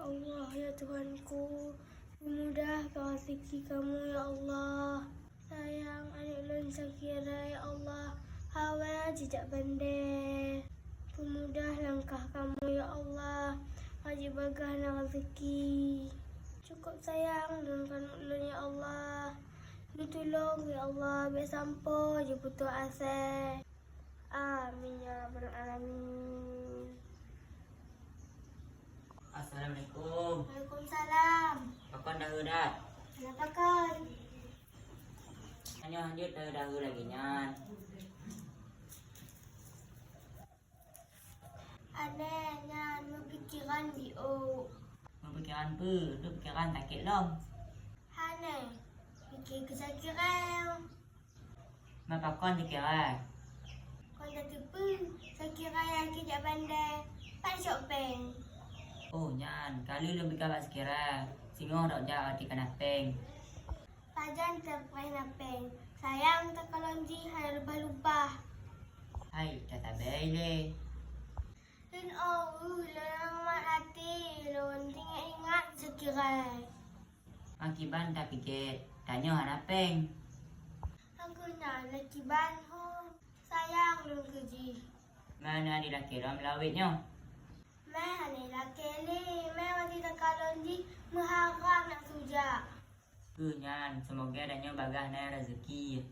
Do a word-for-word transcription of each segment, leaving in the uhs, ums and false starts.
Allah, ya Tuhanku, peumudah raseuki kamoe, ya Allah. Sayang aneuk lôn Syakira, ya Allah, hana jijak bandée. Peumudah langkah kamoe, ya Allah, hana jibagah na raseuki. Cukup sayang lôn keu aneuk lôn, ya Allah. Neutulông, ya Allah, bék sampoe jipeutoh asée. Amin ya rabbal alamin. Assalamualaikum. Waalaikumsalam. Pakon daheu that? Hana pakon. Tanyoe hanjeuet daheu-daheu lagée nyan. Aneh nyan meupikeran di ôk. Meupikeran peue? Peue pikeran sakét lom? Hana, pike keu Syakira. Ma pakon Syakira? Kon tateupeue, Syakira nyang keu jak bandée, pat cok péng. Oh nyan, ka lheueh lôn peugah bak Syakira, singoh rot jak watée ka na péng. Pajan tapreh na péng, sayang takalon jih hana leupah-leupah. Hai, tatabée lé. Lôn oh, lôn amat até lôn, teuingat-ingat Syakira. Makiban tapiké, tanyoe hana péng. Aku na lakiban ho, sayang lôn keu jih. Mana di lakée lom lawét nyoe? Meh hana lakée lé, meh watée takalon jih meuharab nak sujak. Keu nyan, seumoga tanyoe bagah na raseuki.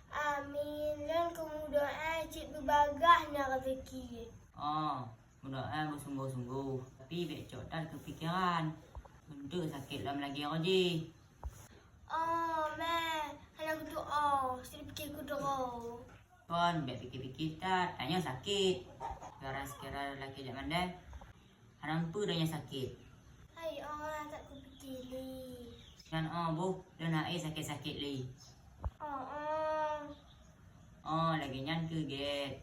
Amin. Lôn keu meudoá cit beubagah na raseuki. Oh, meudoá beusunggoh-sunggoh, tapi bék cok that keu pikeran. Eunteuk sakét lom lagée nyoe jih. Oh, meh, hana kutu'oh, sit pike keudroe. Kon, bék pike-pike that, tanyoe sakét. Gara sekira lakée jak mandai, hana peue tanyoe sakét. Hai, oh, tak kupike lé. Nyan oh, boh, lôn hana sakét-sakét lé. Oh, oh. Oh, lagée nyan keuh gét.